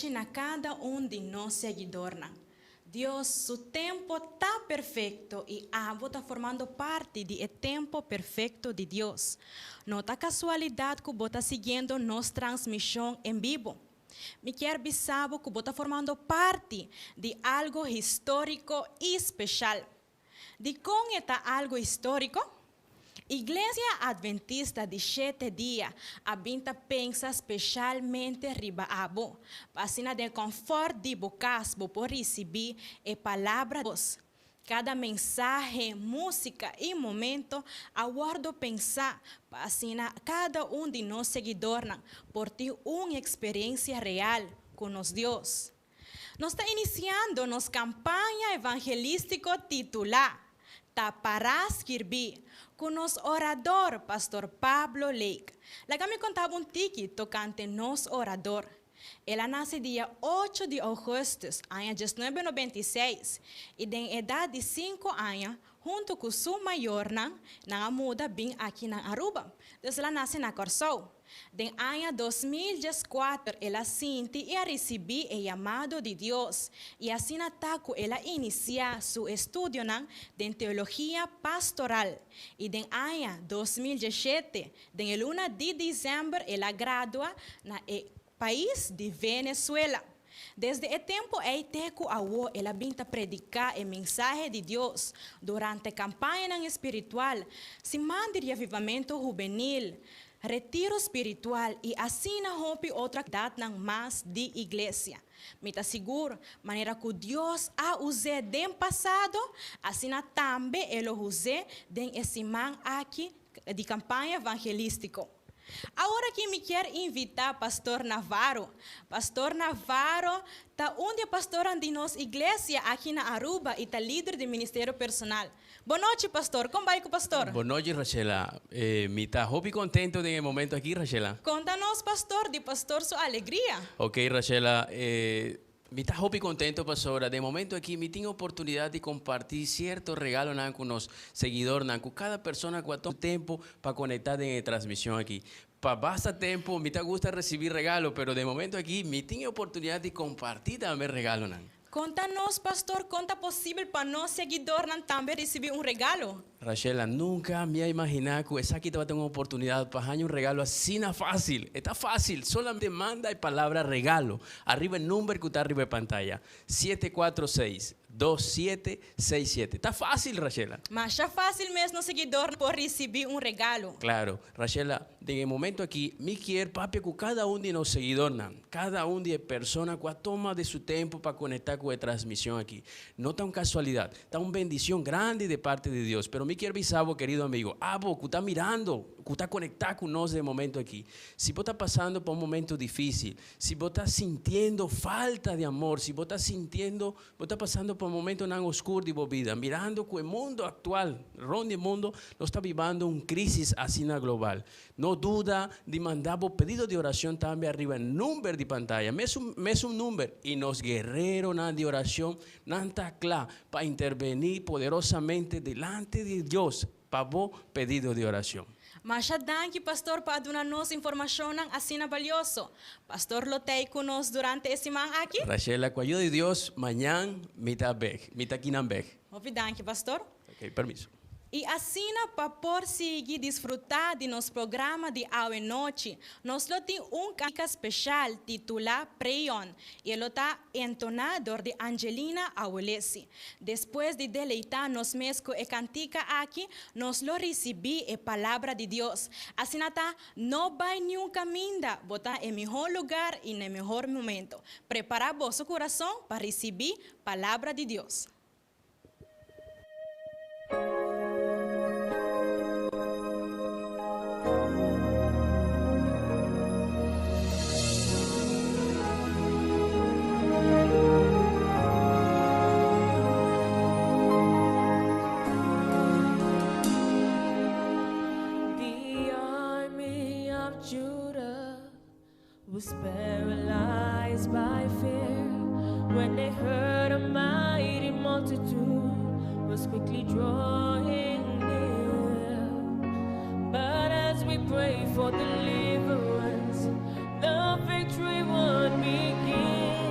nochi na kada un di nos seguidornan. Dios su tempo ta perfekto i abo ta formando parti di e tempo perfekto di Dios. No ta kasualidat ku bo ta siguiendo nos transmishon en bibo. Mi kier bisa bo ku bo ta formando parti di algo históriko i speshal. Dikon e ta algu históriko? Iglesia Adventista di Shete Dia a bin ta pensa speshalmente riba abo, pa asina den kònfòrt di bo kas bo por risibí e Palabra di Dios. Kada mensahe, músika i momento a wòrdu pensá pa asina kada un di nos seguidornan por tin un eksperensia real ku nos Dios. Nos ta inisiando nos kampaña evangelístiko titulá Ta Pará Skirbí ku nos orador Pastor Pablo Lake. Laga mi konta bo un tiki tokante nos orador. El a nase dia ocho di ougùstùs aña diesnuebe nobenta i seis i den edat di sinku aña huntu ku su mayornan nan a muda bin aki na Aruba. Dus el a nase na Kòrsou. Den aña 2014 el a sinti i a risibí e yamado di Dios i asina ta ku el a inisiá su estudionan den teologia pastoral i den aña 2017 den e luna di desèmber el a gradua na e pais di Venezuela. Desde e tempu ei te ku awo el a bin ta prediká e mensahe di Dios durante kampañanan espiritual, siman di reavivamentu hubenil, retiro spiritual i asina hopi otro aktividatnan mas di iglesia. Mi ta sigur, manera ku Dios a us'é den pasado, asina tambe e lo us'é den e siman aki di kampaña evangelístiko. Awor aki mi kier invitá Pastor Navarro. Pastor Navarro ta un di e pastornan di nos iglesia aki na Aruba i ta lider di Ministerio Personal. Bon nochi Pastor, kon bai ku Pastor? Bon nochi Rachela, mi ta hopi contento den e momento aki Rachela. Konta nos Pastor di Pastor su alegria. Ok Rachela, mi ta hopi contento pasobra den e momento aki mi tin oportunidad di comparti cierto regalonan cu nos seguidornan, cu cada persona cu a tuma su tempo pa conecta den e transmision aki. Pa basta tempo mi ta gusta recibi regalo, pero den e momento aki mi tin e oportunidad di comparti tambe regalonan. Konta nos, pastor, kon ta posibel pa nos seguidornan tambe risibí un regalo? Rachela, Nunka mi a imaginá ku esaki tabata un oportunidat pa haña un regalo asina fásil. E ta fásil, solamente manda e palabra regalo ariba e number ku ta ariba e pantaya, 746 2767. Ta fásil, Rachela. Masha fásil mes nos seguidornan por risibí un regalo. Klaro. Rachela, Den e momento aki, mi kier papia ku kada un di nos seguidornan, kada un di e persona ku a toma di su tempu pa konektá ku e transmision aki. No ta un kasualidat, ta un bendicion grandi di parti di Dios. Pero mi kier bisa bo, kerido amigo, abo ku ta mirando, ku ta konektá ku nos den e momento aki, si bo ta pasando pa un momento difisil, si bo ta sintiendo falta di amor, si bo ta sintiendo Bo ta pasando pa momentonan oscur di bo bida, mirando cu e mundo actual, rond di mundo, nos ta bibando un crisis asina global. No duda di manda bo pedido di oracion tambe ariba e number di pantaya, mesun mesun number, y nos guerreronan di oracion nan ta cla pa interveni poderosamente delante di Dios pa bo pedido di oracion. Masha danki Pastor pa a duna nos informacionnan asina balioso. Pastor lo tei cu nos durante e siman aki? Rachela, cu ayuda di Dios, mañan mi ta bek. Mi ta kinan bek. Hopi danki Pastor. Ok, permiso. I asina pa por sigui disfrutá di nos programa di awe nochi, nos lo tin un kantika speshal titulá Pray On i e lo ta entoná dor di Angelina Awolesi. Despues di deleitá nos mes ku e kantika aki, nos lo risibí e Palabra di Dios. Asina ta, no bai niun kaminda, bo ta e mihó lugar i na e mihor momento. Prepará boso kurason pa risibí Palabra di Dios. The army of Judah was paralyzed by fear when they heard a mighty multitude was quickly drawing near. But as we pray for deliverance, the victory would begin.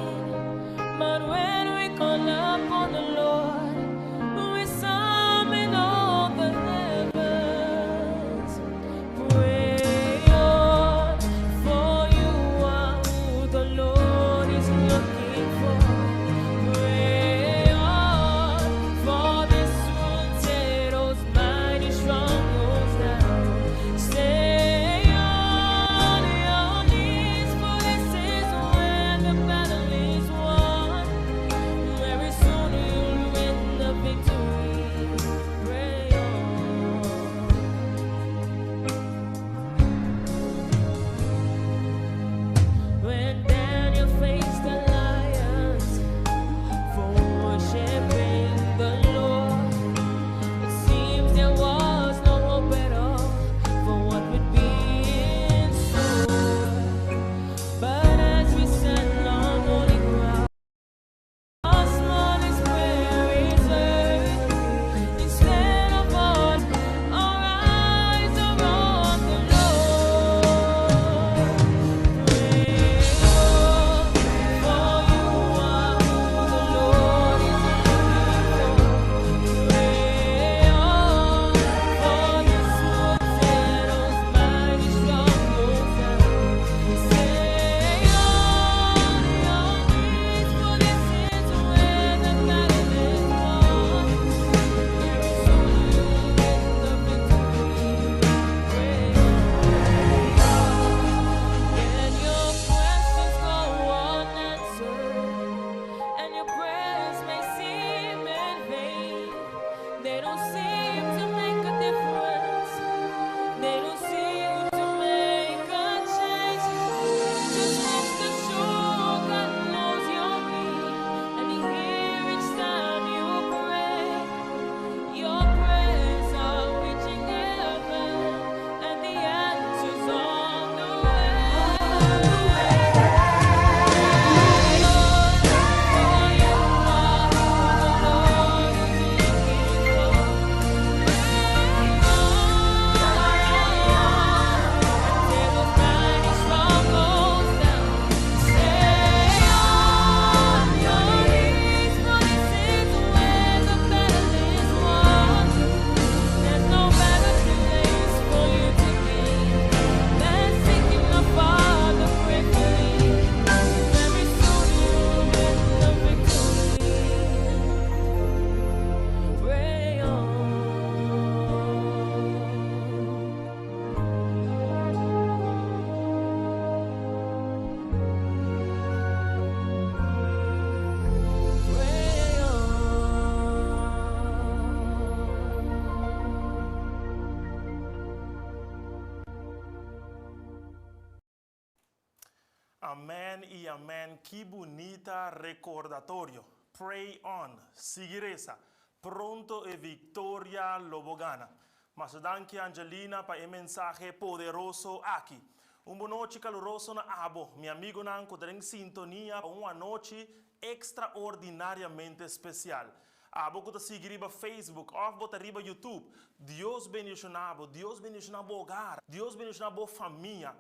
Amen y amen. Ki bunita recordatorio. Pray on. Sigui resa. Pronto e victoria lo bo gana. Masha danki, Angelina, pa e mensahe poderoso aki. Un bon nochi caluroso na abo, mi amigonan cu ta den sintonia, un anochi extraordinariamente special. Abo cu ta sigui riba Facebook, of bo ta riba YouTube. Dios bendiciona bo, Dios bendiciona bo hogar, Dios bendiciona bo famia.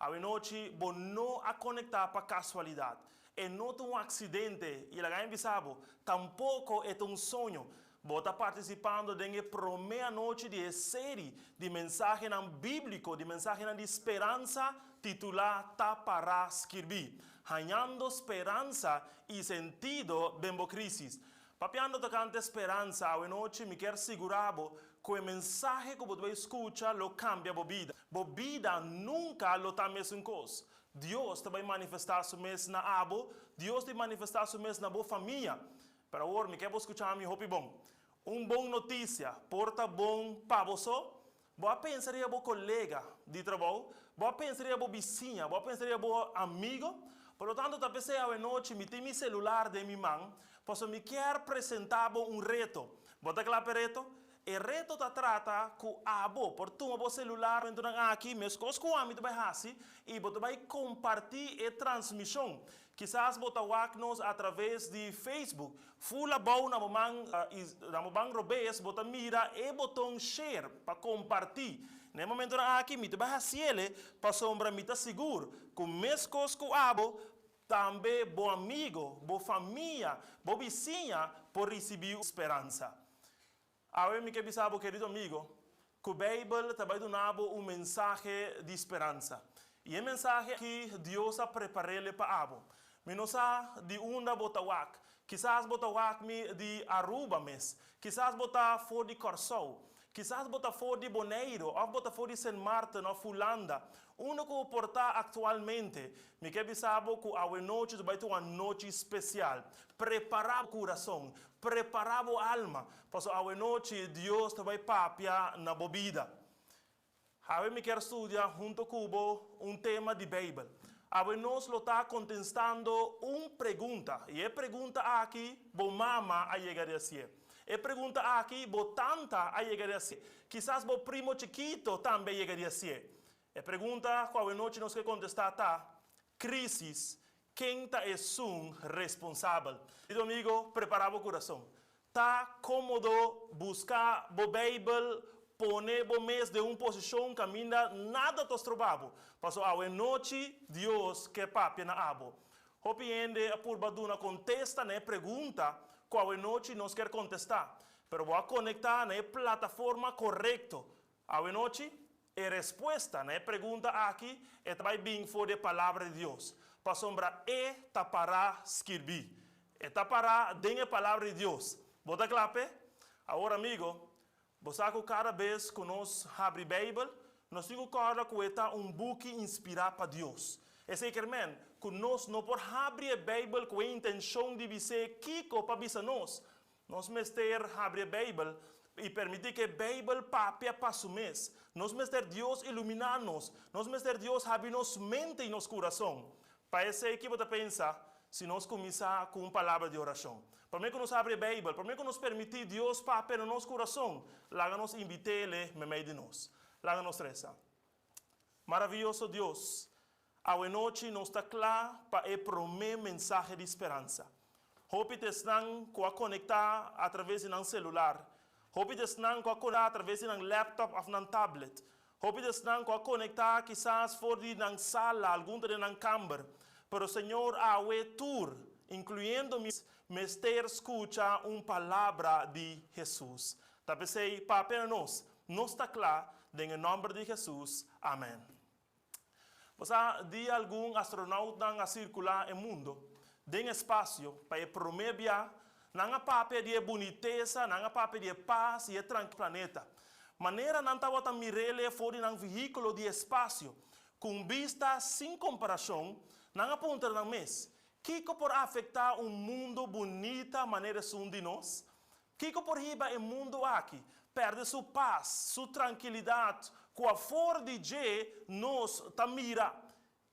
Awe nochi, bo no a conecta pa casualidad. E no ta un accidente, y laga mi bisa bo, tampoco ta un soño. Bo ta participando den e prome anochi di serie di mensahe biblico, di mensahe di speransa, titula Ta Para Skirbi. Hañando speransa y sentido den crisis. Papiando tocante speransa, awe nochi mi kier sigura bo cu e mensahe cu bo ta bay scucha lo cambia bo bida. Bo bida nunca lo ta mesun cos. Dios ta bay manifesta su mes na abo, Dios ta bay manifesta su mes na bo famia. Pero awor, mi kier scucha mi hopi bon. Un bon noticia, por ta bon pa bo. Bo a pensa riba bo colega di trabou, bo a pensa riba bo bisiña, bo a pensa riba bo amigo. Por lo tanto, ta p'esey awe nochi, mi tin mi celular den mi man, paso mi kier presenta un reto. Bo ta cla pa e reto? E reto ta trata cu abo, por tuma bo celular aki, mescos cu ami ta bay hasi, y bo ta bay comparti e transmision. Kisas bo ta wak nos atraves di Facebook. Fula bou na man na man robes, bo ta mira e boton share pa comparti. Na momento aki, mi ta bay hasiele, pasobra mi ta sigur, cu mescos cu abo, tambe bo amigo, bo famia, bo bisiña, por ricibi speransa. Awe mi kier bisa bo, kerido amigo, cu Bijbel tambe ta duna un mensahe di speransa. Y e mensahe cu Dios a prepara pa abo. Mi no sa di unda bo ta wak. Kisas bo ta wak mi di Aruba mes. Kisas bo ta for di Corsou. Kisas bo ta for di Boneiro, of bo ta for di St. Martin of Hulanda. Unda cu por ta actualmente. Mi kier bisa bo cu awe nochi bay tin un anochi special. Prepara bo curason, prepara bo alma. Paso awe nochi Dios ta bay papia na bo bida. Awe mi kier studia hunto cu bo un tema di Bijbel. Awe nos lo ta contestando un pregunta. Y e pregunta aki, bo mama a yega di haci. E pregunta aki, bo tanta a yega di haci. Kisas bo primo chikito tambe a yega di haci. E pregunta cu awe nochi nos kier contesta ta: crisis, ken ta esun responsabel? Kerido amigo, prepara bo curason. Ta comodo, busca bo Bijbel, pone bo mes den un posicion caminda nada ta stroba bo. Paso awe nochi, Dios kier papia na abo. Hopi hende a purba duna contesta na e pregunta cu awe nochi nos kier contesta. Pero bo a conecta na e plataforma corecto. Awe nochi, e respuesta na e pregunta aki ta bay bin for di palabra di Dios. Pasobra e ta para skirbi. E ta para den e palabra di Dios. Bo ta cla p'e? Awor, amigo, bo cu cada bes cu nos habri Bijbel, nos tin cu corda cu ta un buki inspira pa Dios. Esey kiermen, cu nos no por habri Bijbel cu e intencion di bisa kico pa bisa nos. Nos mester habri Bijbel y permiti cu Bijbel papia pa su mes. Nos mester Dios ilumina nos. Nos mester Dios habri nos mente y nos curason. Pa esey cu bo ta pensa, si nos cuminsa cu un palabra di oracion. Prome cu nos habri Bijbel, prome cu nos permiti Dios papia na nos curason, laga nos invit'E memey di nos. Laga nos resa. Maraviyoso Dios, awe nochi nos ta cla pa e prome mensahe di speransa. Hopi ta esnan cu a conecta atraves di nan celular. Hopi ta esnan cu a conecta atraves di nan laptop of nan tablet. Hopi ta esnan cu a conecta kisas for di nan sala, algun di nan camber. Pero Señor, awe tur, incluyendo mi, mester scucha un palabra di Jesus. Ta p'esey, papia na nos, nos ta cla, den nomber di Jesus. Amen. Bo sa dia algun astronautanan a circula e mundo, den espacio, pa e prome bia, nan a papia di bunitesa, nan a papia di paz y tranquil planeta. Manera nan tabata mir'e for di nan vehiculo di espacio, cu bista sin comparacion, nan a puntra nan mes, Kico por afecta un mundo bunita manera esun di nos? Kico por hiba e mundo aki? Perde su paz, su trankilidad, cu for di dje nos ta mira.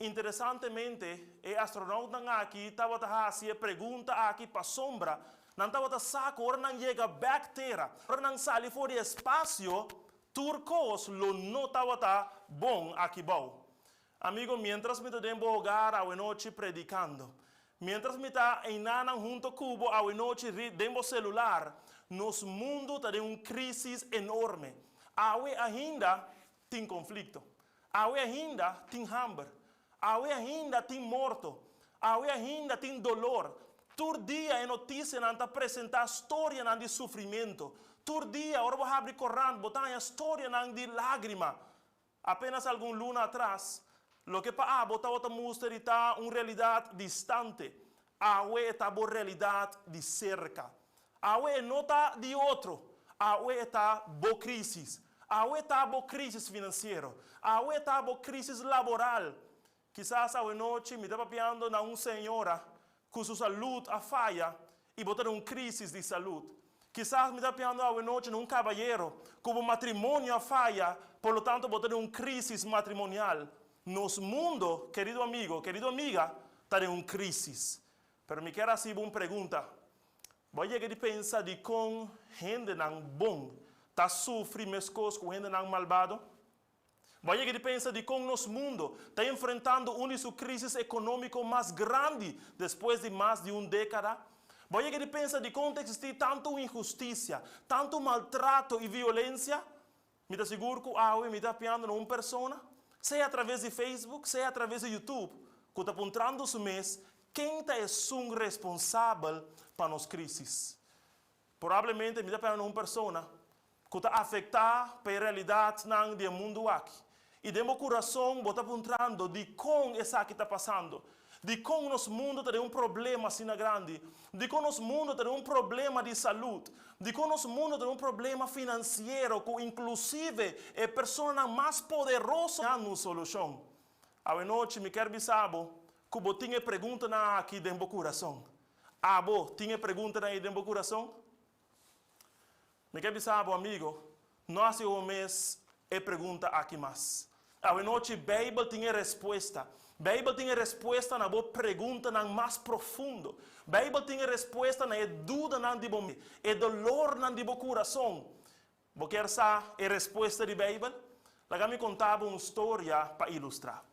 Interesantemente, e astronautanan aki tabata hasi e pregunta aki pasombra nan tabata sa ku ora nan yega bèk tera, ora nan sali for di espasio, tur kos lo no tabata bon aki bou. Amigo, mientras mi ta den bo hogar awe nochi predikando, mientras mi ta einanan hunto ku bo awe nochi den bo selular, nos mundu ta den un krísis enorme. Awe ainda tin konflikto. Awe ainda tin hamber. Awe ainda tin morto. Awe ainda tin dolor. Tur dia e notisianan ta presentá storianan di sufrimentu. Tur dia ora bo habri korant bo ta haña storianan di lágrima. Apenas algun luna atras, loke pa abo tabata mustra di ta un realidat distante, awe e ta bo realidat di serka. Awe e no ta di otro, awe e ta bo krísis. Awe ta bo krísis finansiero. Awe ta bo krísis laboral. Kisas awe nochi mi ta papiando na un señora ku su salud a faya i bo ta den un krísis di salud. Kisas mi ta papiando awe nochi na un kabayero ku bo matrimonio a faya, por lo tanto bo ta den un krísis matrimonial. Nos mundo, kerido amigo, kerido amiga, ta den un krísis. Pero mi kier hasi bo un pregunta. Bo a yega di pensa dikon hendenan bon ta sufri meskos ku hendenan malbado? Bo a yega di pensa dikon nos mundo ta enfrentando un di su krísis ekonómiko mas grandi despues di mas di un dékada? Bo a yega di pensa dikon ta eksistí tantu inhustisia, tantu maltrato i violensia? Mi ta sigur ku awe mi ta apiando na un persona, sea atraves di Facebook, sea atraves di YouTube, ku ta puntrando su mes ken ta esun responsabel pa nos krísis. Probablemente mi ta apiando na un persona ku ta afektá pa e realidatnan di e mundu aki. I den bo kurason bo ta puntrando dikon esaki ta pasando? Dikon nos mundu ta den un problema asina grandi? Dikon nos mundu ta den un problema di salud? Dikon nos mundu ta den un problema finansiero ku inklusive e personanan mas poderoso nan un solushon? Awe nochi mi kier bisa bo ku bo tin e preguntanan aki den bo kurason. Abo tin e preguntanan ei den bo kurason? Mi ke bisa bo, amigo, no hasi bo mes e pregunta aki mas. Awe nochi Beibel tin e respuesta. Beibel tin e respuesta na bo preguntanan mas profundo. Beibel tin e respuesta na e dudanan di bo mente, e dolornan di bo kurason. Bo kier sa e respuesta di Beibel? Laga mi konta bo un storia pa ilustrá.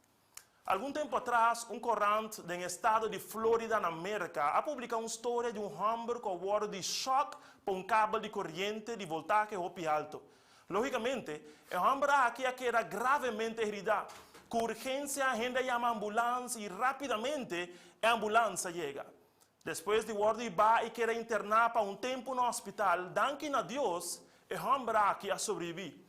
Algun tempu atras, un korant den estado di Florida na Merka a publiká un storia di un hòmber ku a wòrdu di shòk pa un kabel di koriente di voltahe hopi haltu. Lógikamente, e hòmber aki a keda gravemente heridá. Ku urgensia hende a yama ambulans i rápidamente e ambulans a yega. Despues di wòrdu hibá i keda interná pa un tempu na hospital, danki na Dios, e hòmber aki a sobrebibí.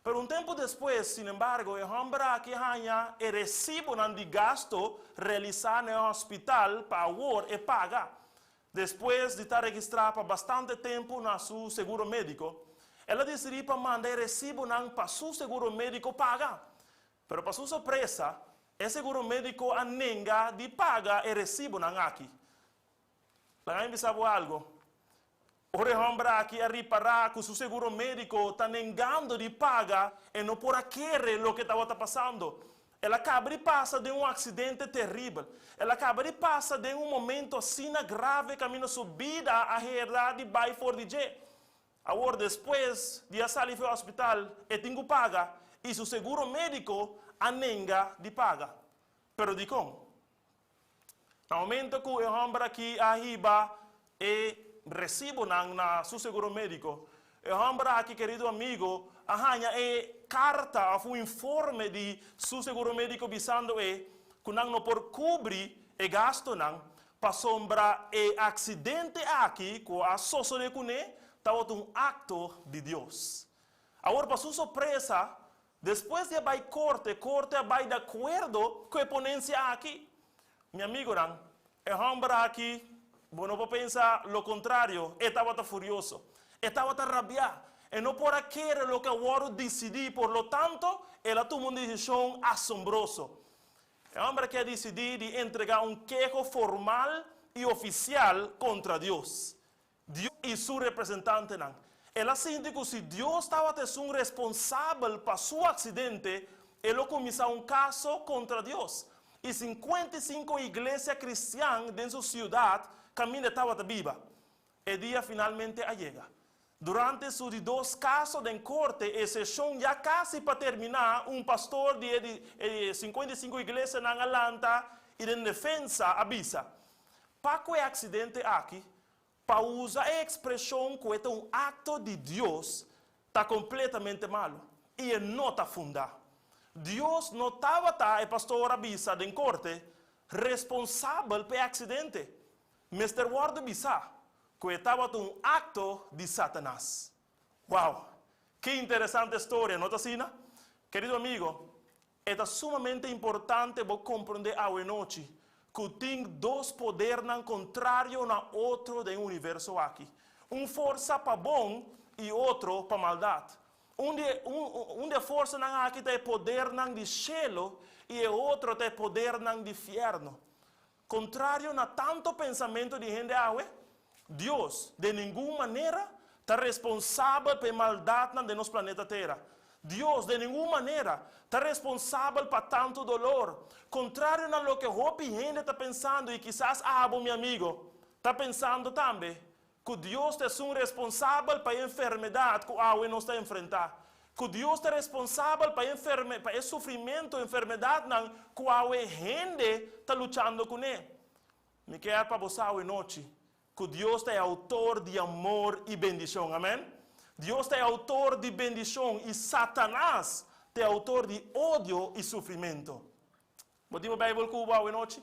Pero un tempu despues, sinembargo, e hòmber aki haña e resibonan di gasto realisá na e hospital pa awor e paga. Despues di ta registrá pa bastante tempu na su seguro médiko, el a disidí pa manda e resibonan pa su seguro médiko paga. Pero pa su sorpresa, e seguro médiko a nenga di paga e resibonan aki. Laga mi bisa bo algo. Ora e hòmber aki a ripará ku su seguro médiko ta nengando di paga, e no por a kere loke tabata pasando. El a kaba di pasa den un aksidente teribel. El a kaba di pasa den un momento asina grave kaminda su bida a hera di bai for di dje. Awor despues di a sali for hospital, e tin ku paga i su seguro médiko a nenga di paga. Pero dikon? Na momento ku e hòmber aki a hiba e resibonan na su seguro médiko, e hòmber aki, kerido amigo, a haña e karta òf un informe di su seguro médiko bisando e ku nan no por kubri e gastunan pasobra e aksidente aki ku a sosodé kuné tabata un akto di Dios. Awor pa su sorpresa, Despues di a bai korte, korte a bai di akuerdo ku e ponensia aki. Mi amigonan, e hòmber aki, bo no por pensa lo kontrario, e tabata furioso. E tabata rabiá. E no por a kere loke a wòrdu disidí, por lo tanto, el a tuma un desishon asombroso. E hòmber aki a disidí di entregá un keho formal i ofisial kontra Dios. Dios i su representantenan. El a sinti ku si Dios tabata esun responsabel pa su aksidente, e lo kuminsá un kaso kontra Dios. i 55 iglesia kristian den su siudat kaminda e tabata biba. E dia finalmente a yega. Durante su di dos kaso den korte, e seshon ya kasi pa terminá, un pastor di e di e 55 iglesianan a lanta i den defensa a bisa, Pa ku e aksidente aki, pa usa e ekspreshon ku e ta un akto di Dios ta kompletamente malu i e no ta fundá. Dios no tabata, e pastor a bisa den korte, responsabel pa e aksidente. Mester wòrdu bisá ku e tabata un akto di Satanas. Wow! Ki interesante storia, no ta asina? Kerido amigo, e ta sumamente importante bo komprondé awe nochi ku tin dos podernan kontrario na otro den universo aki, un forsa pa bon i otro pa maldat. Un di e un di e forsanan aki ta e podernan di shelu i e otro ta e podernan di fièrnu. Kontrario na tanto pensamentu di hende awe, Dios, den ningun manera, ta responsabel pa e maldatnan den nos planeta Tera. Dios, den ningun manera, ta responsabel pa tantu dolor. Kontrario na loke hopi hende ta pensando i kisas abo, mi amigo, ta pensando tambe, Ku Dios ta esun responsabel pa e enfermedat ku awe nos ta enfrentá. Ku Dios ta responsabel pa e enferme, pa e sufrimentu, enfermedatnan ku awe hende ta luchando kuné. Mi kier pa bo sa awe nochi ku Dios ta e outor di amor i bendishon. Amen. Dios ta e outor di bendishon i Satanas ta e outor di odio i sufrimentu. Bo tin bo Bijbel ku bo awe nochi?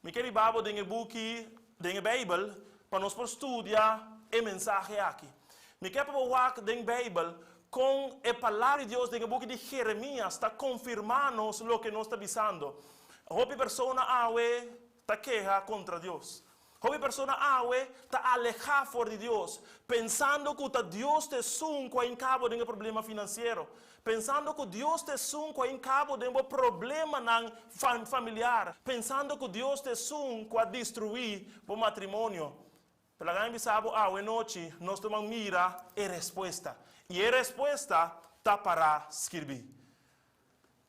Mi ke riba bo den e buki, den e Bijbel, pa nos por studia e mensahe aki. Mi ke pa bo wak den Bijbel kon e Palabra di Dios den e buki di Jeremias ta konfirmá nos loke nos ta bisando. Hopi persona awe ta keha kontra Dios. Hopi persona awe ta alehá for di Dios, pensando ku ta Dios ta esun ku a hinká bo den e problema finansiero, pensando ku Dios ta esun ku a hinká bo den bo problemanan familiar, pensando ku Dios ta esun ku a destruí bo matrimonio. Pero laga mi bisa bo awe nochi nos ta ban mira e respuesta, i e respuesta ta pará skirbí.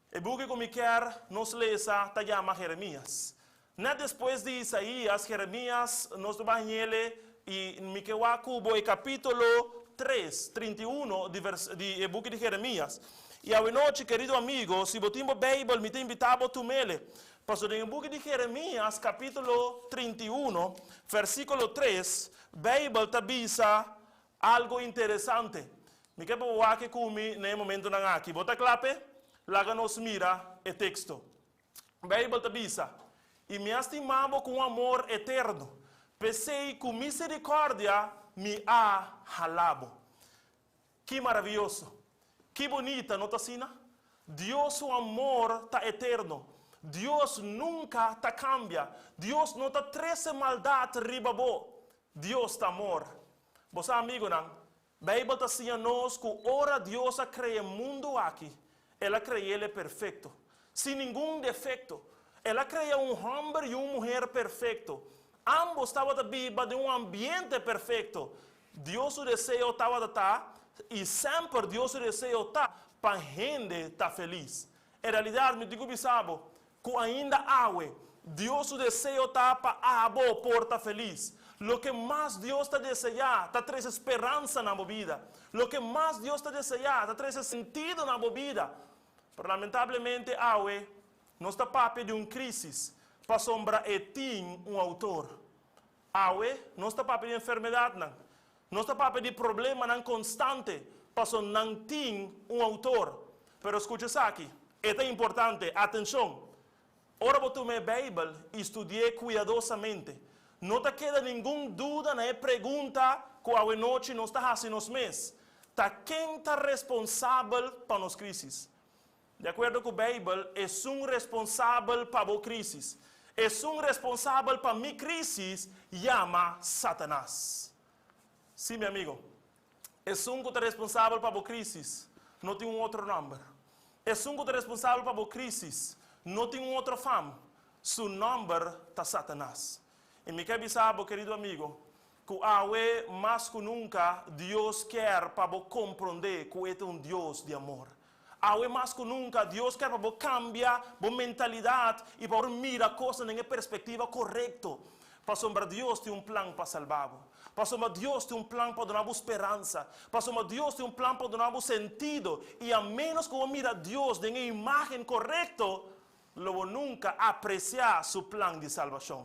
E buki ku mi kier nos lesa ta yama Jeremias. Nèt despues di Isaías, Jeremias, nos ta bai hañ'ele i mi ke wak ku bo e kapítulo tres, 31 di vers, di e buki di Jeremias. I awenochi, kerido amigo, si bo tin bo Beibel, mi ta invitá bo tum'ele. Pasobra den e buki di Jeremias, kapítulo 31, versíkulo 3, Beibel ta bisa Algo interesante. Mi ke pa bo wak ku mi na e momentonan aki. Bo ta kla p'e? Laga nos mira e teksto. Beibel ta bisa, I mi a stima bo ku un amor eterno, p'esei ku miserikòrdia mi a hala bo. Ki maravioso! Ki bunita, no ta asina? Dios su amor ta eterno. Dios nunka ta kambia. Dios no ta trese maldat riba bo. Dios ta amor. Bo sa amigonan, Beibel ta siña nos ku ora Dios a krea e mundu aki, El a kre'el e perfekto, sin ningun defekto. El a krea un hòmber i un muher perfekto. Ámbos tabata biba den un ambiente perfekto. Dios su deseo tabata ta, i semper Dios su deseo ta, pa hende ta felis. En realidat, mi tin ku bisa bo, Ku ainda awe, Dios su deseo ta pa abo por ta felis. Loke mas Dios ta deseá ta trese speransa na bo bida. Loke mas Dios ta deseá ta trese sentido na bo bida. Pero lamentablemente awe nos ta papia di un krísis pasobra e tin un outor. Awe nos ta papia di enfermedadnan. Nos ta papia di problemanan konstante paso nan tin un outor. Pero skucha esaki, e ta importante, atenshon! Ora bo tuma e Beibel i studi'é kuidadosamente, no ta keda ningun duda na e pregunta ku awenochi nos ta hasi nos mes, Ta ken ta responsabel pa nos krísis? Di akuerdo ku Beibel, esun responsabel pa bo krísis, esun responsabel pa mi krísis yama Satanas. Sí, mi amigo, esun ku ta responsabel pa bo krísis no tin un otro nòmber. Esun ku ta responsabel pa bo krísis no tin un otro fam, su nòmber ta Satanas. I mi ke bisa bo, kerido amigo, ku awe mas ku nunka Dios kier pa bo komprondé ku e ta un Dios di amor. Awe mas ku nunka, Dios ke pa bo kambia bo mentalidat i pa bo mira kosnan den e perspektiva korekto. Pasobra Dios tin un plan pa salba bo. Pasobra Dios tin un plan pa duna bo speransa. Pasobra Dios tin un plan pa duna bo sentido. I a ménos ku bo mira Dios den e imágen korekto, lo bo nunka apresiá su plan di salbashon.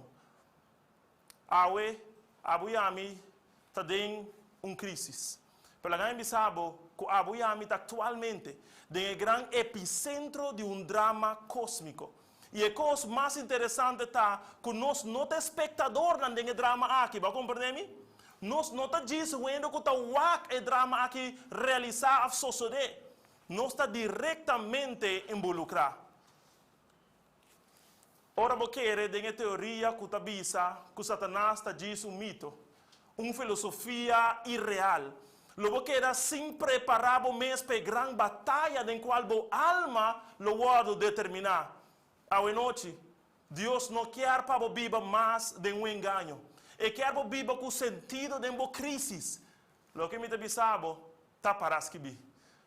Awe, abo i ami ta den un krísis. Pero laga mi bisa bo ku abo i ami ta aktualmente den e gran episentro di un drama kósmiko. I e kos mas interesante ta ku nos no ta espektadornan den e drama aki, bo a komprendé mi? Nos no ta djis wendo ku ta wak e drama aki realisá òf sosodé. Nos ta direktamente inbolukrá. Ora bo kere den e teoria ku ta bisa ku Satanas ta djis un mito, un filosofia ireal, lo bo keda sin prepará bo mes pa e gran bataya den kual bo alma lo wòrdu determiná. Awenochi, Dios no kier pa bo biba mas den un engaño. E kier bo biba ku sentido den bo krísis. Loke mi ta bisa bo ta pará skibí.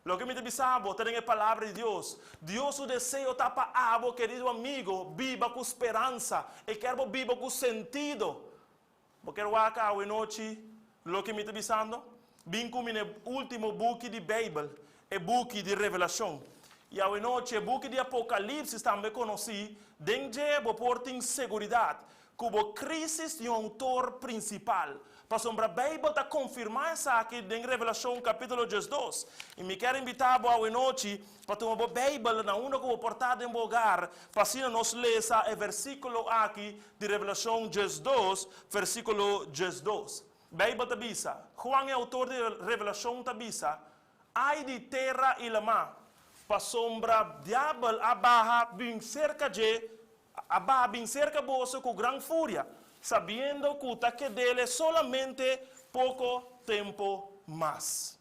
Loke mi ta bisa bo ta den e Palabra di Dios. Dios su deseo ta pa abo, kerido amigo, biba ku speransa. E kier bo biba ku sentido. Bo kier wak awe nochi loke mi ta bisando? Bin ku mi na e último buki di Beibel, e buki di Revelashon. I awe nochi e buki di Apokalipsis tambe konosí. Den dje bo por tin seguridat ku bo krísis tin un outor prinsipal, pasobra Beibel ta konfirmá esaki den Revelashon kapítulo 12. I mi kier invitá bo awe nochi pa tuma bo Beibel na unda ku bo por ta den bo hogar, pa asina nos lesa e versíkulo aki di Revelashon 12, versíkulo 12. Beibel ta bisa, Juan e outor di Revelashon ta bisa, Ai di tera i lamá, pasobra diabel a baha bin serka dje, a baha bin serka boso ku gran furia, sabiendo ku ta ked'ele solamente poko tempu mas.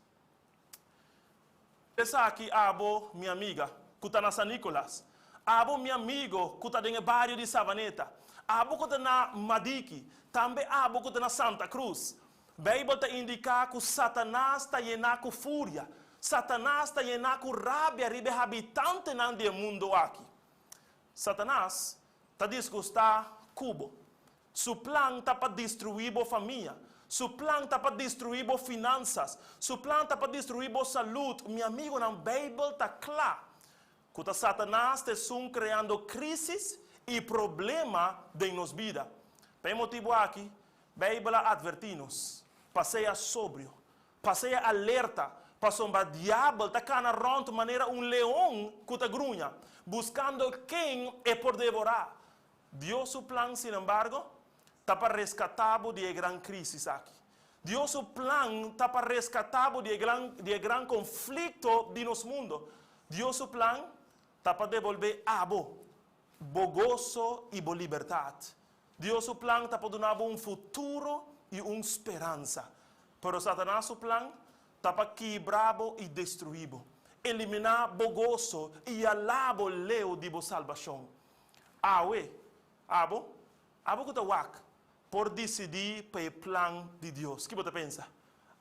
Esaki abo, mi amiga, ku ta na San Nicolas, abo, mi amigo, ku ta den e bario di Savaneta, abo ku ta na Madiki, tambe abo ku ta na Santa Cruz. Beibel ta indiká ku Satanas ta yená ku furia. Satanas ta yená ku rabia riba e habitantenan di e mundu aki. Satanas ta disgustá ku bo. Su plan ta pa destruí bo famia. Su plan ta pa destruí bo finansas. Su plan ta pa destruí bo salud. Mi amigonan, Beibel ta kla ku ta Satanas ta esun kreando krísis i problema den nos bida. Pa e motibu aki, Beibel a atvertí nos pa sea sobrio, pa sea alerta, pasobra Diabel ta kana rònt manera un leon ku ta gruña, buskando ken e por devorá. Dios su plan, sinembargo, ta pa reskatá bo di e gran krísis aki. Dios su plan ta pa reskatá bo di e gran di e gran konflikto di nos mundo. Dios su plan ta pa debolbé abo bo goso i bo libertat. Dios su plan ta pa duna bo un futuro i un speransa. Pero Satanas su plan ta pa kibra bo i destruí bo, eliminá bo goso i yalá bo leu di bo salbashon. Awe, abo, abo ku ta wak, por disidí pa e plan di Dios. Ki bo ta pensa?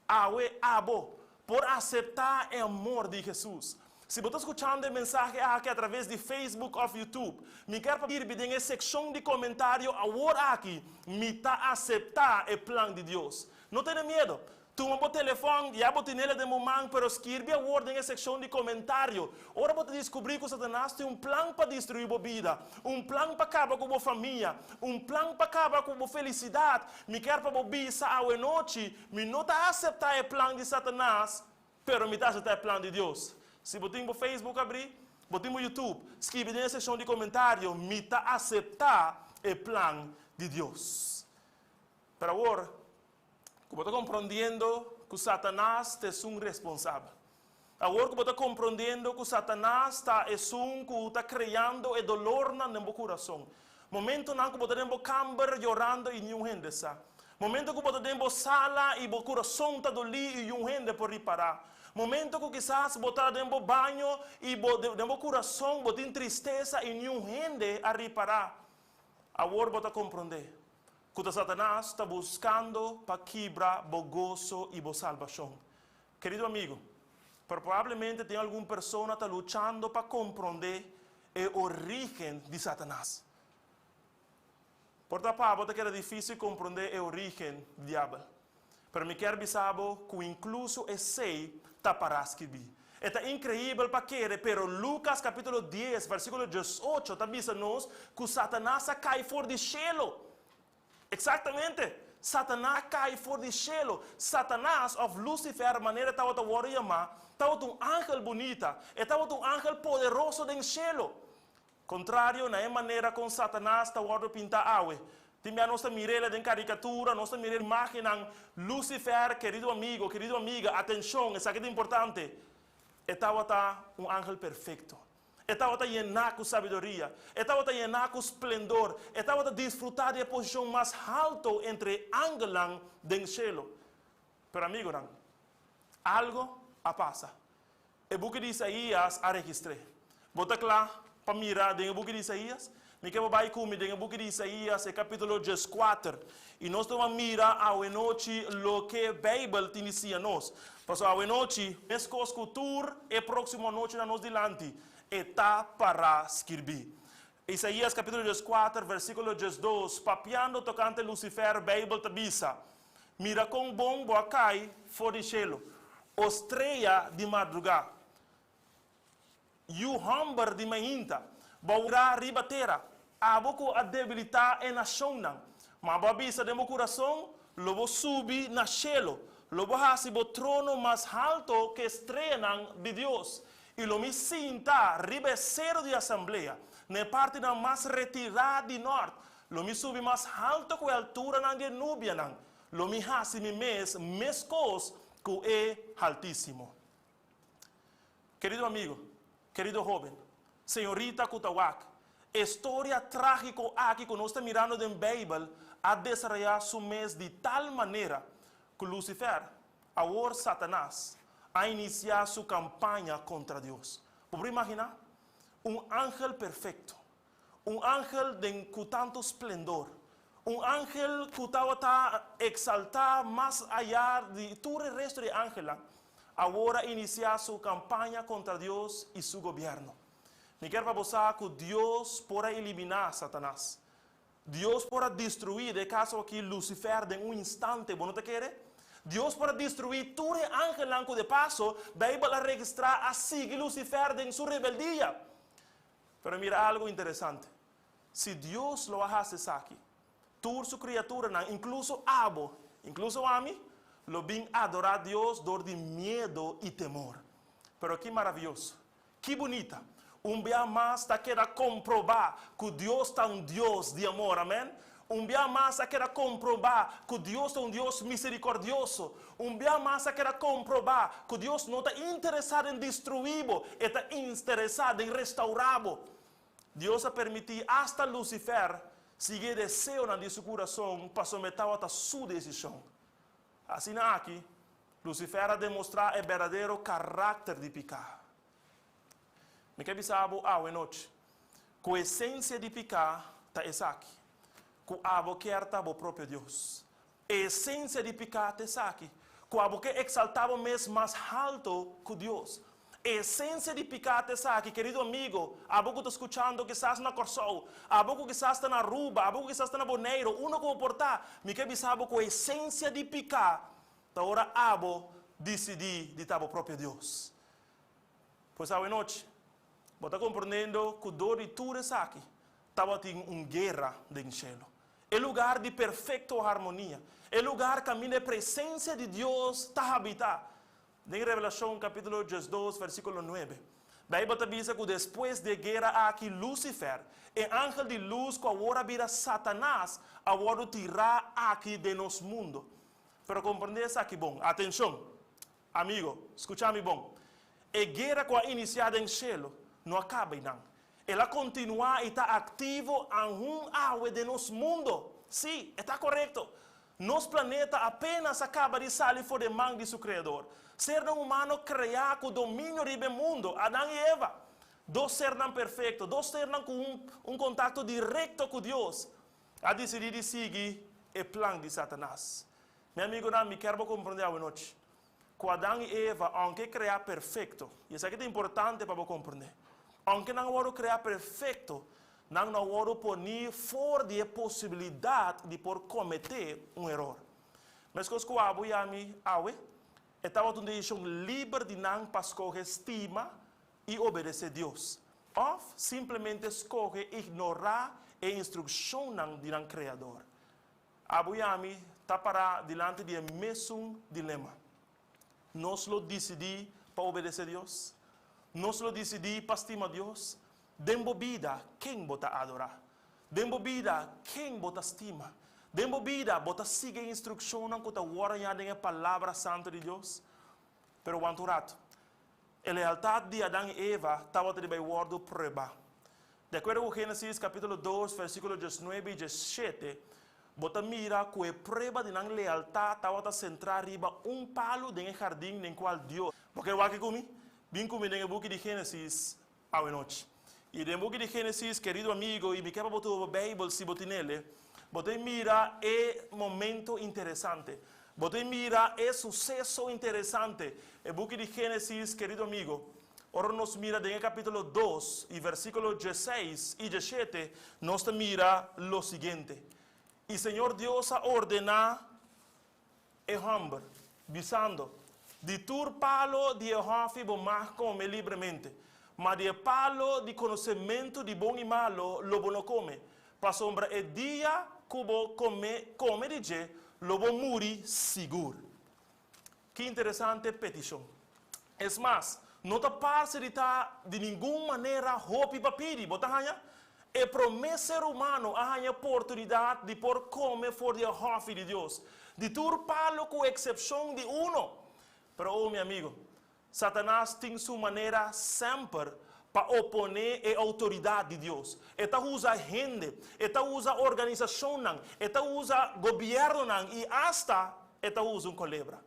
Awe, abo por aseptá e amor di Hesus. Si bo ta skuchando e mensahe aki atraves di Facebook òf YouTube, mi kier pa skirbi den e sekshon di komentario awor aki, Mi ta aseptá e plan di Dios. No tene miedo. Tuma bo telefòn, ya bo tinel den bo man, pero skirbi awor den e sekshon di komentario. Ora bo ta diskubrí ku Satanas tin un plan pa destruí bo bida, un plan pa kaba ku bo famia, un plan pa kaba ku bo felisidat, mi kier pa bo bisa awe nochi, Mi no ta aseptá e plan di Satanas, pero mi ta aseptá e plan di Dios. Si bo tin bo Facebook abrí, bo tin bo YouTube, skibi den e sekshon di komentario, Mi ta aseptá e plan di Dios. Pero awor ku bo ta komprondiendo ku Satanas ta esun responsabel, awor ku bo ta komprondiendo ku Satanas ta esun ku ta kreando e dolornan den bo kurason, momentonan ku bo ta den bo kamber yorando i niun hende sa, momento ku bo ta den bo sala i bo kurason ta dolí i niun hende por ripará, momento ku kisas bo ta den bo baño i bo den bo kurason bo tin tristesa i niun hende a ripará, awor bo ta komprondé ku ta Satanas ta buskando pa kibra bo goso i bo salbashon. Kerido amigo, Pero probablemente tin algun persona ta luchando pa komprondé e orígen di Satanas. Por ta pa bo ta keda difísil komprondé e orígen di Diabel. Pero mi kier bisa bo ku inkluso esei ta pará skibí. E ta inkreibel pa kere, pero Lukas kapítulo dies, versíkulo diesocho ta bisa nos ku Satanas a kai for di shelu. Eksaktamente! Satanas a kai for di shelu. Satanas, òf Lusifer, manera e tabata wòrdu yamá, tabata un angel bunita. E tabata un angel poderoso den shelu. Kontrario na e manera kon Satanas ta wòrdu pintá awe. Tin bia nos ta mir'el den karikatura, nos ta mir'el imágennan. Lusifer, kerido amigo, kerido amiga, atenshon, esaki ta importante, e tabata un angel perfekto. E tabata yená ku sabiduria, e tabata yená ku splendor, e tabata disfrutá di e posishon mas halto entre e angelnan den shelu. Pero amigonan, algo a pasa. E buki di Isaías a registr'é. Bo ta kla pa mira den e buki di Isaías? Mi ke bo bai ku mi den e buki di Isaías, e kapítulo dieskuater, i nos ta ban mira awenochi loke Beibel tin di siña nos. Pasobra awenochi, meskos ku tur e próksimo anochinan nos dilanti, e ta pará skirbí. Isaías kapítulo dieskuater, versíkulo diesdos, papiando tokante Lusifer, Beibel ta bisa, Mira kon bon bo a kai for di shelu, o strea di madrugá, yu hòmber di mainta, bo a wira riba tera, abo ku a debilitá e nashonnan. Ma bo a bisa den bo kurason, Lo bo subi na shelu, lo bo hasi bo trono mas halto ku e streanan di Dios, i lo mi sinta riba e seru di asamblea, na e partinan mas retirá di nòrt. Lo mi subi mas halto ku e alturanan di e nubianan, lo mi hasi mi mes meskos ku e Haltísimo. Kerido amigo, kerido hóben, señorita ku ta wak, e storia trágiko aki ku nos ta mirando den Beibel a desaroyá su mes di tal manera ku Lusifer, awor Satanas, a inisiá su kampaña kontra Dios. Bo por imaginá? Un angel perfekto, Un angel den cu tanto splendor. Un angel cu tawata exalta mas aya di tur e resto di angelnan, awor a inicia su campaña contra Dios y su gobierno. Mi kier pa bo sa cu Dios por a elimina Satanas. Dios por a destrui, den e caso aki, Lucifer den un instante, bo no ta kere? Dios por a destrui tur e angelnan cu de paso Bijbel a registra a sigui Lucifer den su rebeldia. Pero mira algo interesante, si Dios lo a hasi esaki, tur su kriaturanan, inkluso abo, inkluso ami, lo bin adorá Dios dor di miedu i temor. Pero ki maravioso, ki bunita! Un bia mas ta keda komprobá ku Dios ta un Dios di amor, amèn. Un bia mas a keda komprobá ku Dios ta un Dios miserikòrdioso. Un bia mas a keda komprobá ku Dios no ta interesá den destruí bo, e ta interesá den restourá bo. Dios a permití asta Lucifer sigui e deseonan di su kurason pasobra e tabata su desishon. Asina aki, Lucifer a demostrá e berdadero karakter di piká. Mi ke bisa bo awe nochi ku esensia di piká ta esaki, ku abo kier ta bo propio Dios. E esensia di piká ta esaki, ku abo ke eksaltá bo mes mas halto ku Dios. E esensia di piká ta esaki, kerido amigo, abo ku ta skuchando kisas na Kòrsou, abo ku kisas ta na Aruba, abo ku kisas ta na Boneiru, unda ku bo por ta, mi ke bisa bo ku esensia di piká ta ora abo disidí di ta bo propio Dios. Pues awe nochi, bo ta komprondendo ku dor di tur esaki tabatin un guera den shelu. E lugar di perfekto harmonia, e lugar kaminda e presensia di Dios ta habitá. Den Revelashon kapítulo diesdos versíkulo nuebe, Beibel ta bisa ku despues di e guera aki Lusifer, e angel di lus ku awor a bira Satanas, a wòrdu tirá aki den nos mundu. Pero komprondé esaki bon. Atenshon! Amigo, skucha mi bon. E guera ku a inisiá den shelu no a kaba einan. El a kontinuá i ta aktivo aun awe den nos mundo. Sí, e ta korekto. Nos planeta apénas a kaba di sali for di e man di su Kreador. Sernan humano kreá ku dominio riba e mundo, Adan i Eva. Dos sernan perfekto, dos sernan ku un un kontakto direkto ku Dios, a disidí di sigui e plan di Satanas. Mi amigonan, mi kier bo komprondé awe nochi. Ku Adan i Eva, ounke kreá perfekto, i esaki ta importante pa bo komprendé, ounke nan a wòrdu kreá perfekto, nan no a wòrdu poní for di e posibilidat di por kometé un eror. Meskos ku abo i ami awe, e tabata un desishon liber di nan pa skohe stima i obedesé Dios, òf simplemente skohe ignorá e instrukshonnan di nan Kreador. Abo i ami ta pará dilanti di e mesun dilema. Nos lo disidí pa obedesé Dios? Nos lo disidí pa stima Dios? Den bo bida, ken bo ta adorá? Den bo bida, ken bo ta stima? Den bo bida, bo ta sigui e instrukshonnan ku ta wòrdu hañá den e Palabra Santu di Dios? Pero wanta un ratu. E lealtat di Adan i Eva tabata di bai wòrdu pruebá. Di akuerdo ku Génesis kapítulo dos, versíkulo diesnuebe i diesshete, bo ta mira ku e prueba di nan lealtat tabata sentrá riba un palu den e hardin den kual Dios. Bo ke wak ku mi? Bin ku mi den e buki di Génesis awenochi. I den buki di Génesis, kerido amigo, i mi ke pa bo tuba bo Beibel si bo tinele, bo ta mira e momento interesante. Bo ta mira e suseso interesante. E buki di Génesis, kerido amigo, ora nos mira den e kapítulo dos i versíkulo diesseis i diesshete, nos ta mira lo siguiente, I Señor Dios a ordená e hòmber, bisando, Di tur palo di e hòfi bo mag kome libremente, ma di e palo di konosementu di bon i malo lo bo no kome, pasobra e dia ku bo kome kome di dje, lo bo muri sigur. Ki interesante petishon! Es mas, no ta parse di ta di ningun manera hopi pa pidi, bo ta haña? E promé ser humano a haña oportunidat di por kome for di e hòfi di Dios, di tur palu ku eksepshon di uno. Pero, oh mi amigo, Satanas tin su manera semper pa oponé e outoridat di Dios. E ta usa hende, e ta usa organisashonnan, e ta usa gobièrnunan i asta e ta usa un kolebra.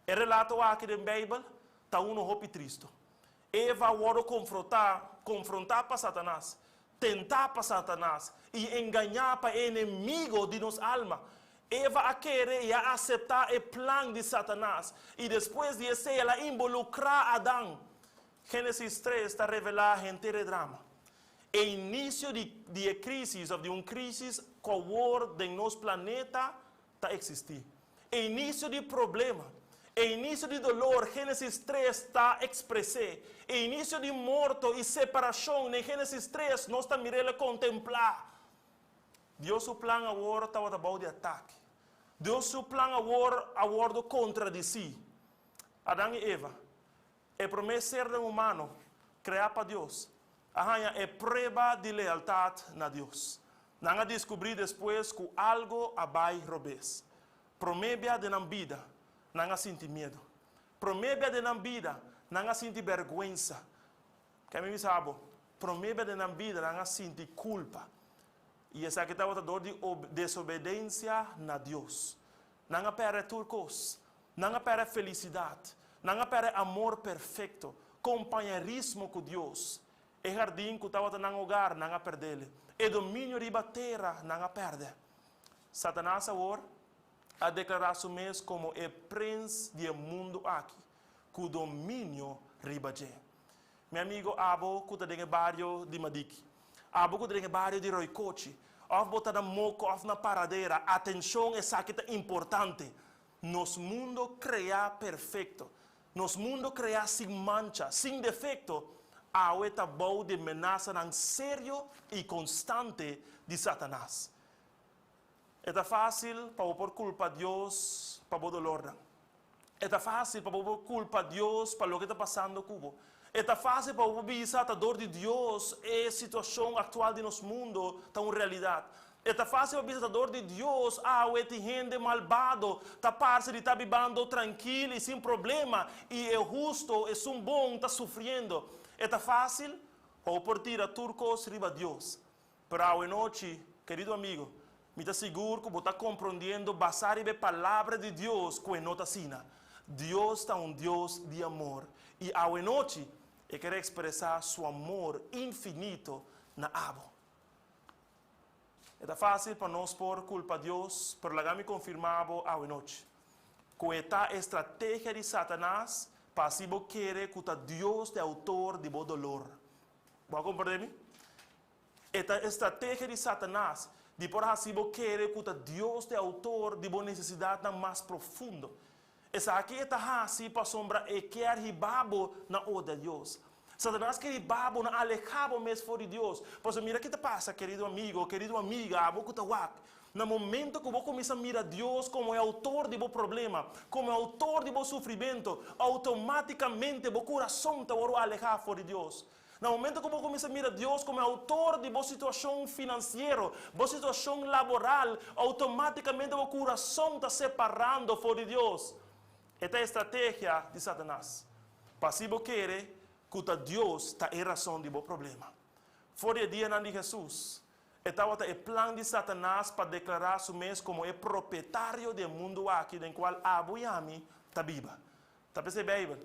E relato aki den Beibel ta unu hopi tristu. Eva a wòrdu konfrontá, konfrontá pa Satanas, tentá pa Satanas i engañá pa e enemigo di nos alma. Eva a kere i a aseptá e plan di Satanas, i despues di esei el a involukrá Adan. Génesis tres ta revelá henter e drama. E inisio di di e krísis òf di un krísis ku awor den nos planeta ta eksistí. E inisio di problema, e inisio di dolor, Génesis tres ta ekspres'é. E inisio di morto i separashon, den Génesis tres nos ta mir'el kontemplá. Dios su plan awor tabata bou di atake. Dios su plan awor a wòrdu kontradisí. Adan i Eva, e promé sernan humano kreá pa Dios, a haña e prueba di lealtat na Dios. Nan a diskubrí despues ku algu a bai robes. Promé bia den nan bida, nan a sinti miedu. Promé bia den nan bida, nan a sinti bèrgwensa. Ke mi bisa bo, promé bia den nan bida nan a sinti kulpa. I esaki tabata dor di desobedensia na Dios. Nan a pèrdè tur kos. Nan a pèrdè felisidat. Nan a pèrdè amor perfekto, kompañerismo ku Dios. E hardin ku tabata nan hogar, nan a pèrd'el. E dominio riba tera, nan a pèrdè. Satanas awor a deklará su mes komo e prens di e mundu aki, ku dominio riba dje. Mi amigo, abo ku ta den e bario di Madiki, abo ku ta den e bario di Roykochi, òf bo ta na Moko òf na Paradera, atenshon esaki ta importante. Nos mundo kreá perfekto, nos mundo kreá sin mancha, sin defekto, awe ta bou di menasanan serio i konstante di Satanas. E ta fásil pa bo por kulpa Dios pa bo dolornan. E ta fásil pa bo por kulpa Dios pa loke ta pasando ku bo. E ta fásil pa bo por bisa ta dor di Dios e situashon aktual di nos mundo ta un realidat. E ta fásil pa bisa ta dor di Dios awe tin hende malbado ta parse di ta bibando trankil i sin problema i e husto, esun bon ta sufriendo. E ta fásil pa bo por tira tur kos riba Dios. Pero awe nochi, kerido amigo, mi ta sigur ku bo ta komprondiendo basá riba e Palabra di Dios ku e no ta asina. Dios ta un Dios di amor, i awe nochi E ker ekspresá Su amor infinito na abo. E ta fásil pa nos por kulpa Dios, pero laga mi konfirmá bo awe nochi. Ku e ta e strategia di Satanas pa hasi bo kere ku ta Dios ta e outor di bo dolor. Bo a komprendé mi? E ta e strategia di Satanas di por hasi bo kere ku ta Dios ta e outor di bo nesesidatnan mas profundo. Esaki e ta hasi pasobra e kier hiba bo na odia Dios. Satanas kier hiba bo na aleha bo mes for di Dios. Pasobra mira ki ta pasa, kerido amigo, kerido amiga, abo ku ta wak. Na momento ku bo kuminsá mira Dios komo e outor di bo problema, komo e outor di bo sufrimentu, outomátikamente bo kurason ta wòrdu alehá for di Dios. Na momento ku bo kuminsá mira Dios komo e outor di bo situashon finansiero, bo situashon laboral, outomátikamente bo kurason ta separando for di Dios. E ta e strategia di Satanas pa si bo kere ku ta Dios ta e rason di bo problema. For di e dianan di Hesus, e tabata e plan di Satanas pa deklará su mes komo e propietario di e mundu aki den kual abo i ami ta biba. Ta p'esei Beibel,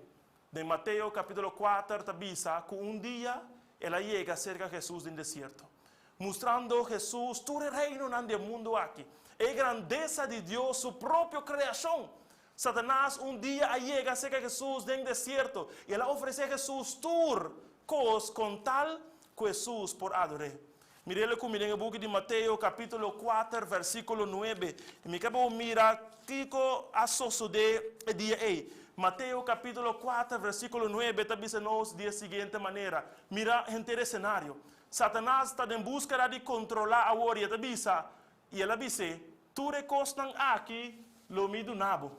den Mateo kapítulo kuater ta bisa ku un dia el a yega serka Hesus den desierto, mustrando Hesus tur e reinonan di e mundu aki, e grandesa di Dios su propio kreashon. Satanas un dia a yega serka Hesus den desierto i el a ofresé Hesus tur kos kon tal ku Hesus por ador'é. Mir'é ku mi den e buki di Mateo kapítulo kuater vèrsikulo nuebe. I mi ke pa bo mira kiko a sosodé e dia ei. Mateo kapítulo kuater vèrsikulo nuebe ta bisa nos di e siguiente manera, Mira henter e senario. Satanas ta den búskeda di kontrolá awor i e ta bisa, I el a bis'é, Tur e kosnan aki lo mi duna bo,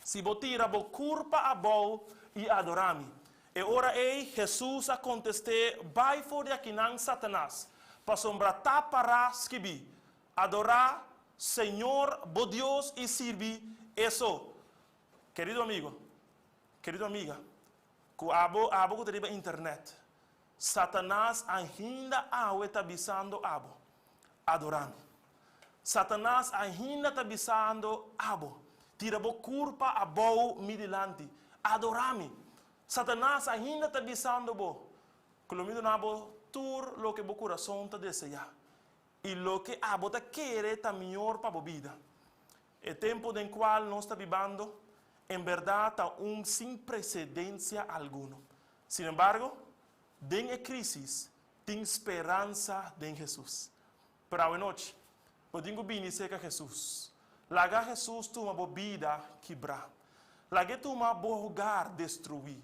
si bo tira bo kurpa abou i adorá mi. E ora ei Hesus a kontest'é, Bai for di akinan, Satanas, pasobra ta pará skibí, Adorá Señor bo Dios i sirbi E so. Kerido amigo, kerido amiga, ku abo, abo ku ta riba internet, Satanas ainda awe ta bisando abo, Adorá mi. Satanas ainda ta bisando abo, Tira bo kurpa abou mi dilanti, adorá mi. Satanas ainda ta bisando bo, ku lo mi duna bo tur loke bo kurason ta deseá i loke abo ta kere ta mior pa bo bida. E tempu den kual nos ta bibando, en bèrdat ta un sin presedensia alguno. Sinembargo, den e krísis tin speransa den Hesus. Pero awenochi, bo tin ku bini serka Hesus. Laga Hesus tuma bo bida kibrá. Lag'é tuma bo hogar destruí.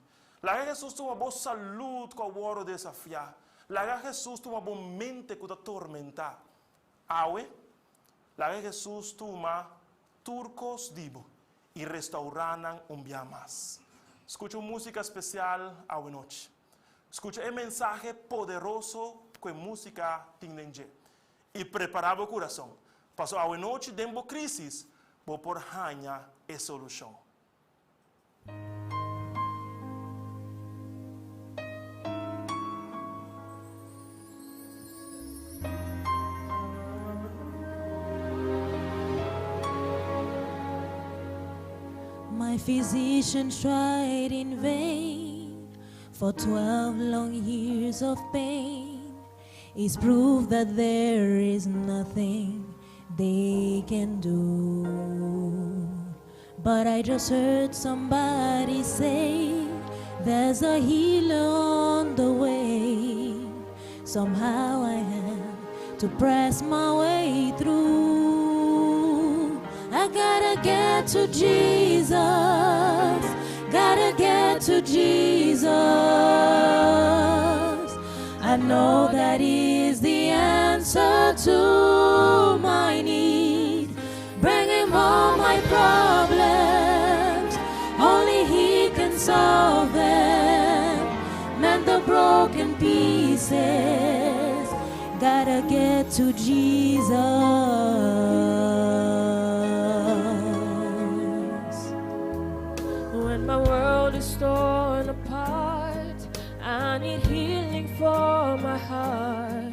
Laga Hesus tuma bo salud ku a wòrdu desafiá. Laga Hesus tuma bo mente ku ta tormentá. Awe, laga Hesus tuma tur kos di bo i restaurá nan un bia mas. Skucha un músika spesial awenochi. Skucha e mensahe poderoso ku e músika tin den dje. I prepará bo kurason, pasobra awenochi den bo krísis bo por haña e solushon. My physician tried in vain for 12 long years of pain. Is proof that there is nothing they can do. But I just heard somebody say there's a healer on the way. Somehow I had to press my way through. I gotta get to Jesus. Gotta get to Jesus. I know that is the answer to my need. Bring him all my problems, only he can solve them. Mend the broken pieces, gotta get to Jesus. When my world is torn apart, I need healing for my heart.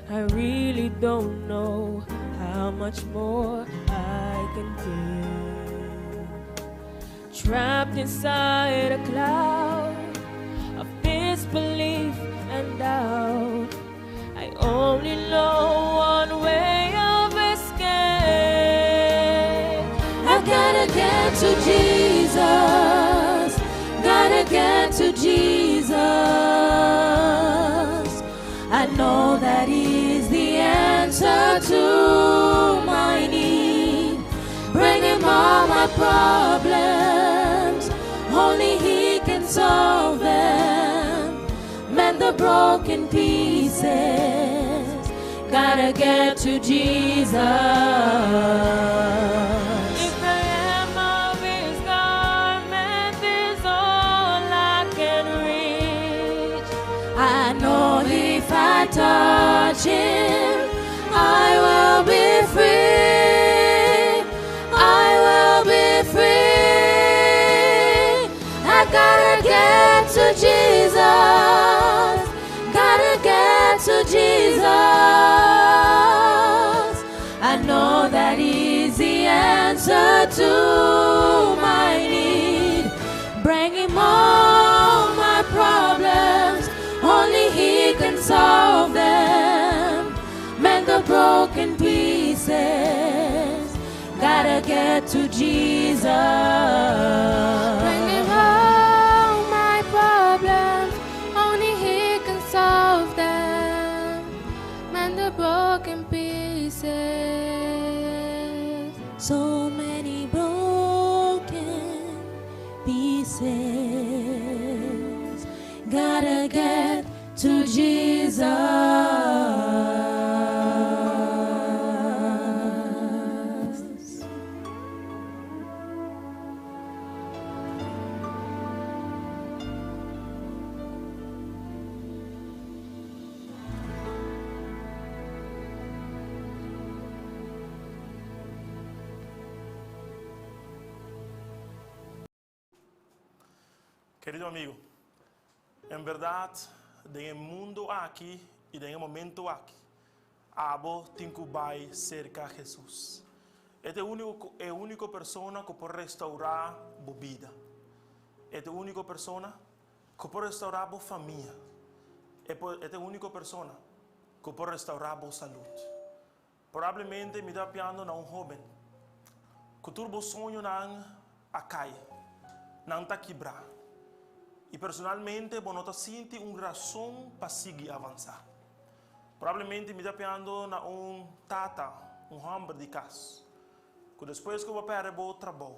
I really don't know how much more I can give. Trapped inside a cloud of disbelief and doubt, I only know one way of escape. I gotta get to know that He's the answer to my need. Bring Him all my problems, only He can solve them. Mend the broken pieces, gotta get to Jesus. If the hem of his garment is all I can reach, I know if I touch him, I will be free. I will be free. I gotta get to Jesus. Gotta get to Jesus. I know that He's the answer to my need. Bring Him all my problems, only He can solve them. Mend the broken pieces, gotta get to Jesus. Bring him all my problems, only he can solve them. Mend the broken pieces. So many broken pieces. Gotta get to Jesus. Kerido amigu, en berdat, den e mundu aki i den e momento aki, abo tin ku bai serka Hesus. E ta e úniko persona ku por restourá bo bida. E ta e úniko persona ku por restourá bo famia. E ta e úniko persona ku por restourá bo salú. Probablemente mi ta papiando na un hóben ku tur bo soñonan a kai, nan ta kibrá. I personalmente bo no ta sinti un rason pa sigui avansá. Probablemente mi ta papiando na un tata, un hòmber di kas, ku despues ku bo pèrdè bo trabou,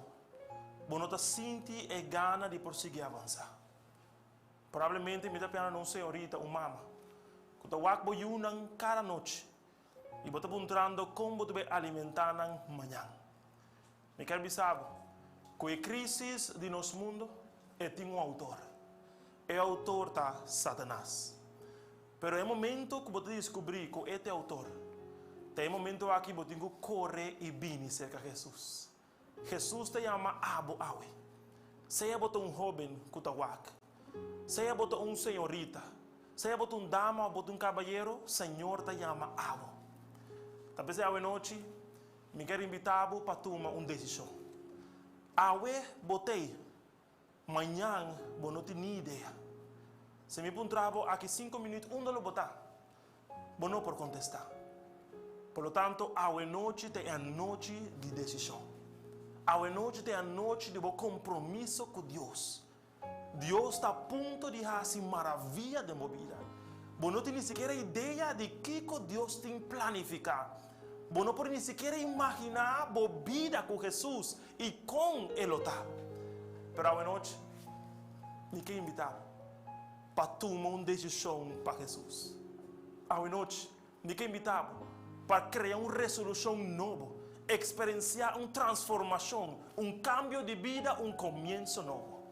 bo no ta sinti e gana di por sigui avansá. Probablemente mi ta papiando na un señorita, un mama, ku ta wak bo yunan kada nochi i bo ta puntrando kon bo ta bai alimentá nan mañan. Mi kier bisa bo ku e krísis di nos mundu e tin un outor. E outor ta Satanas. Pero e momento ku bo ta diskubrí ku e ta e outor, ta e momento aki bo tin ku kore i bini serka Hesus. Hesus ta yama abo awe. Sea bo ta un hóben ku ta wak, sea bo ta un señorita, sea bo ta un dama òf bo ta un kabayero, Señor ta yama abo. Ta p'esei awe nochi mi kier invitá bo pa tuma un desishon. Awe bo t'ei, mañan bo no tin ni idea. Si mi puntra bo aki sinku minüt unda lo bo ta, bo no por kontestá. Por lo tanto, awe nochi ta e anochi di desishon. Awe nochi ta e anochi di bo kompromiso ku Dios. Dios ta a punto di hasi maravia den bo bida. Bo no tin ni sikiera idea di kiko Dios tin planifiká. Bo no por ni sikiera imaginá bo bida ku Hesus i kon e lo ta. Pero awe nochi, mi ke invitá bo pa tuma un desishon pa Hesus. Awe nochi, mi ke invitá bo pa krea un resolushon nobo, eksperensiá un transformashon, un kambio di bida, un komienso nobo.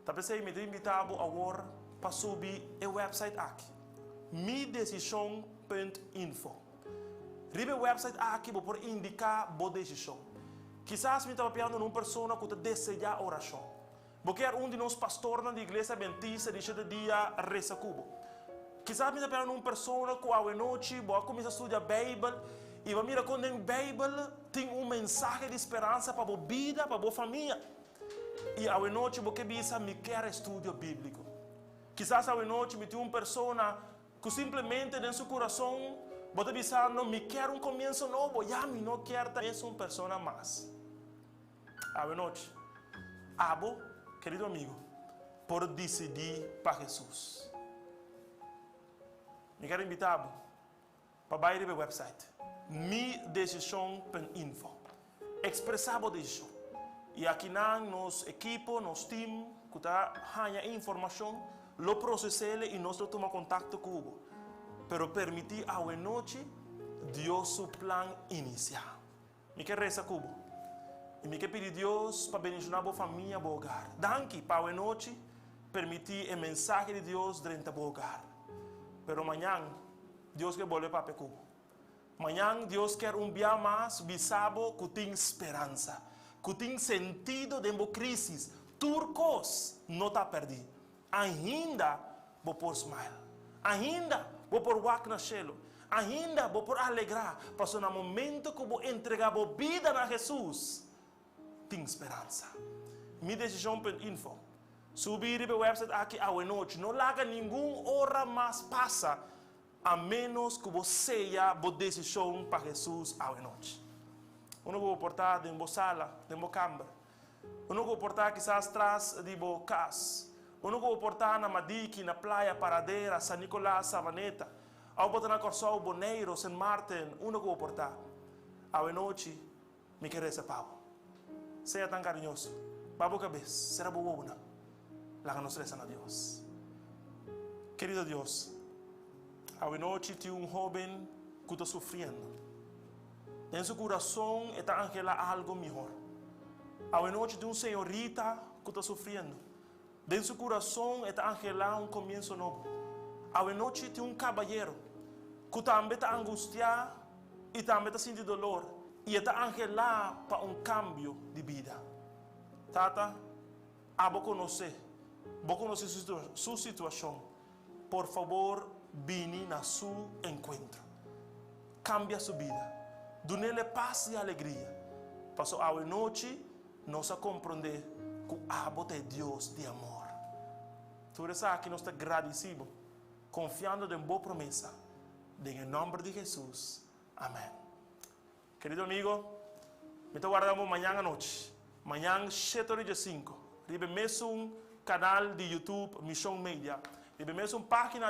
Ta p'esei mi ta invitá bo awor pa subi e wèpsait aki, midesishon punt info. Riba e wèpsait aki bo por indiká bo desishon. Kisas mi ta papiando na un persona ku ta deseá orashon. Bo kier un di nos pastornan di Iglesia Adventista di Shete Dia resa ku bo? Kisas mi ta pera un persona ku awenochi bo a kuminsá studia Beibel i bo a mira kon den Beibel tin un mensahe di speransa pa bo bida, pa bo famia. I awenochi bo ke bisa, Mi kier estudio bíbliko. Kisas awenochi mi tin un persona ku simplemente den su kurason bo ta bisando, Mi kier un komienso nobo, ya mi no kier ta mesun persona mas. Awenochi, abo, kerido amigo, por disidí pa Hesus. Mi ke invitá bo pa bai e website midecision.info. Ekspresá bo desishon. I aki nan nos ekipo, nos team, ku ta haña informashon, lo prosesá i nos lo tuma kontakto ku bo. Pero permití awe nochi Dios su plan inisiá. Mi ke resa ku bo. I mi ke pidi Dios pa bendishoná bo famia, bo hogar. Danki pa awe nochi permití e mensahe di Dios drenta bo hogar. Pero mañan Dios ke bolbe papia ku bo. Mañan Dios ke un bia mas bisa bo ku tin speransa, ku tin sentido den bo krísis. Tur kos no ta pèrdí. Ainda bo por smile. Ainda bo por wak na shelu. Ainda bo por alegrá. Paso na momento ku bo entregá bo bida na Jesus, tin speransa. Midecision.info. Subi e website aki awe nochi. No laga ningun ora mas pasa a ménos ku bo seya bo desishon pa Jesus awe nochi. Unda ku bo por ta den bo sala, den bo kamber. Unda ku bo por ta kisas tras di bo kas. Unda ku bo por ta na Madiki, na Playa, Paradera, San Nicolas, Savaneta. Òf bo ta na Kòrsou, Boneiru, Sint Maarten, unda ku bo por ta. Awe nochi, mi ke resa pa bo. Sea tan kariñoso. Baha bo kabes, sera bo wowonan. Laga nos resa na Dios. Kerido Dios, awe nochi tin un hóben ku ta sufriendo. Den su kurason e ta anhelá algu mihó. Awe nochi tin un señorita ku ta sufriendo. Den su kurason e ta anhelá un komienso nobo. Awe nochi tin un kabayero ku tambe ta angustiá i tambe ta sinti doló i e ta anhelá pa un kambio di bida. Tata, abo konosé, bo konosé su situashon. Por fabor, bini na su enkuentro. Kambia su bida. Dun'é pas i alegria. Paso awe nochi, nos a komprondé ku abo ta Dios di amor. Tur esaki nos ta gradisido, konfiando den bo promesa. Den nòmber di Jesus. Amèn. Kerido amigu, mi ta warda mañan anochi. Mañan 7:05. Riba mesun kanal di YouTube Mishon Media. Riba mesun página.